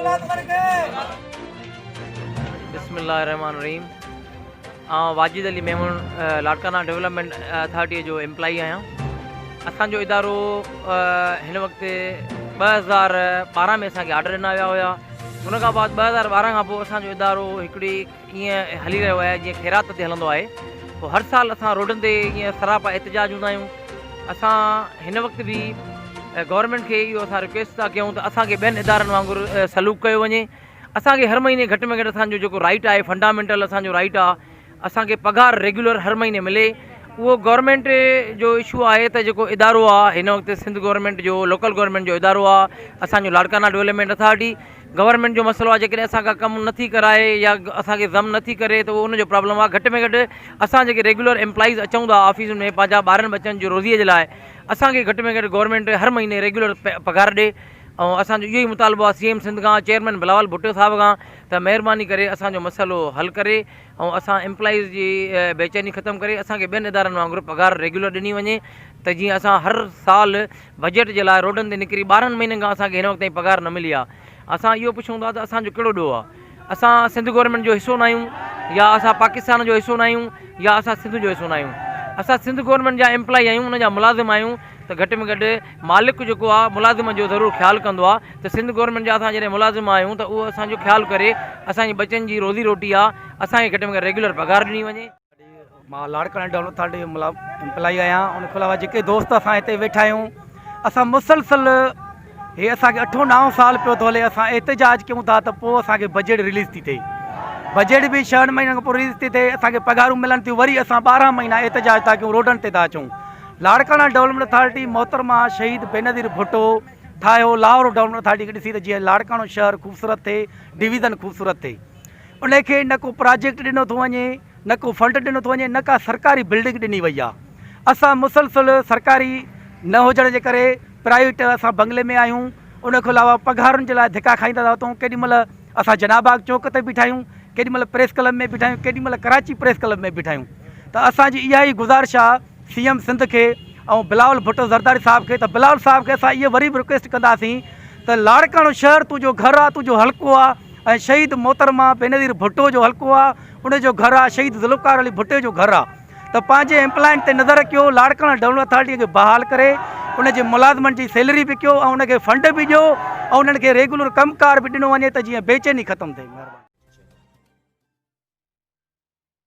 بسم الله الرحمٰن الرحيم آئون واجد علي ميمڻ لاڙڪاڻا ڊولپمينٽ اٿارٽيء جو ايمپلائي آهيان. اسان جو ادارو هن وقت 2012 ۾ اسان کي آرڊر ڏنا ويا هيا ان کان بعد 2012 کان پوء اسان جو ادارو هڪڙي ائين هلي رهيو آهي جيئن خيرات تي هلندو آهي پوء هر سال اسان روڊن تي ائين سراپا احتجاج هوندا آهيون اسان هن وقت به گورنمينٽ کي اهو اسان رڪويسٽ ٿا ڪيون ته اسان کي ٻين ادارن وانگر سلوڪ ڪيو وڃي اسان کي هر مهيني گهٽ ۾ گهٽ اسان جو جيڪو رائيٽ آهي فنڊامينٽل اسان جو رائيٽ آهي اسان کي پگهار ريگيولر هر مهيني ملي اهو گورنمينٽ جو اشو آهي ته جيڪو ادارو آهي هن وقت سنڌ گورنمينٽ جو لوڪل گورنمينٽ جو ادارو آهي اسان جو لاڙڪانا ڊولپمينٽ اٿارٽي گورنمينٽ جو مسئلو آهي جيڪڏهن اسان کان ڪم نٿي ڪرائي يا اسان کي ضم نٿي ڪري ته اهو ان جو پرابلم آهي گهٽ ۾ گهٽ اسان جيڪي ريگيولر ايمپلائيز اچون ٿا آفيسن ۾ پنهنجا ٻارن ٻچن جي روزيء جي لاء اسان کي گهٽ ۾ گهٽ گورنمينٽ هر مهيني ريگيولر پگهار ڏي ۽ اسان جو اهو ئي مطالبو آهي سي ايم سنڌ کان چيئرمين بلاول ڀٽو صاحب کان ته مهرباني ڪري اسان جو مسئلو حل ڪري ۽ اسان ايمپلائيز جي بيچيني ختم ڪري اسان کي ٻين ادارن وانگر پگهار ريگيولر ڏني وڃي ته جيئن اسان هر سال بجيٽ جي لاء روڊن تي نڪري 12 مهينن کان اسان کي هن وقت تائين پگهار نه ملي آهي اسان اهو پڇون ٿا ته اسان جو ڪهڙو ڏوهه آهي اسان سنڌ گورنمينٽ جو حصو ناهيون يا اسان پاڪستان جو حصو ناهيون يا اسان سنڌ جو حصو ناهيون اسان سنڌ گورنمينٽ جا ايمپلائي آهيون ان جا ملازم آهيون ته گهٽ ۾ گهٽ مالڪ جيڪو آهي ملازم جو ضرور خيال ڪندو آهي ته سنڌ گورنمينٽ جا اسان جڏهن ملازم آهيون ته اهو اسان جو خيال ڪري اسان جي ٻچن جي روزي روٽي آهي اسان کي گهٽ ۾ گهٽ ريگيولر پگهار ڏني وڃي. مان لاڙڪاڻي ڊولپمينٽ اٿارٽي جو ايمپلائي آهيان ان کان علاوه جيڪي دوست اسان هتي ويٺا آهيون اسان مسلسل هي اسان کي اٺون نائون سال پيو ٿو هلي اسان احتجاج ڪيون ٿا ته پوء اسان کي بجيٽ رليز ٿي ٿئي بجيٽ به ڇهن مهينن کان پوء رليز ٿي ٿئي اسان کي پگهارون ملن ٿيون وري اسان 12 مهينا احتجاج ٿا ڪيون روڊن تي ٿا اچون لاڙڪاڻا ڊولپمينٽ اٿارٽي محترمه شهيد بينظير ڀٽو ٺاهيو لاهور ڊولپمينٽ اٿارٽي کي ڏسي ته جيئن لاڙڪاڻو شهر خوبصورت ٿئي ڊويزن خوبصورت ٿئي ان کي نه ڪو پراجيڪٽ ڏنو ٿو وڃي نه ڪو فنڊ ڏنو ٿو وڃي نه ڪا سرڪاري بلڊنگ ڏني وئي آهي اسان مسلسل سرڪاري نه هجڻ جي ڪري پرائيويٽ اسان بنگلي ۾ آهيون ان کان علاوه پگهارن جي لاء ڌڪا کائيندا ٿا وتون ڪيڏي مهل اسان جناح باغ چوڪ تي بيٺا آهيون ڪيڏي مهل پريس ڪلب ۾ بيٺا آهيون ڪيڏي مهل ڪراچي پريس ڪلب ۾ بيٺا آهيون ته اسان جي اها ئي گذارش آهي سي ايم سنڌ کي ۽ بلاول ڀٽو زرداري صاحب کي ته بلاول صاحب کي اسان اهي وري به رڪويسٽ ڪنداسين ته لاڙڪاڻو شهر تنهنجو گهر آهي تنهنجو حلقو آهي ۽ شهيد محترمه بينظير ڀٽو جو حلقو آ ان جو گهر آ شهيد ذوالفقار علي ڀٽي جو گهر آ ته پنهنجي ايمپلائين تي نظر ڪيو لاڙڪاڻا ڊولپمينٽ اٿارٽي کي بحال ڪري ان جي ملازمن جي سيلري به ڪيو ۽ ان کي فنڊ به ڏيو ۽ انهن کي ريگولر ڪم ڪار به ڏنو وڃي ته جيئن بيچيني ختم ٿئي مهرباني.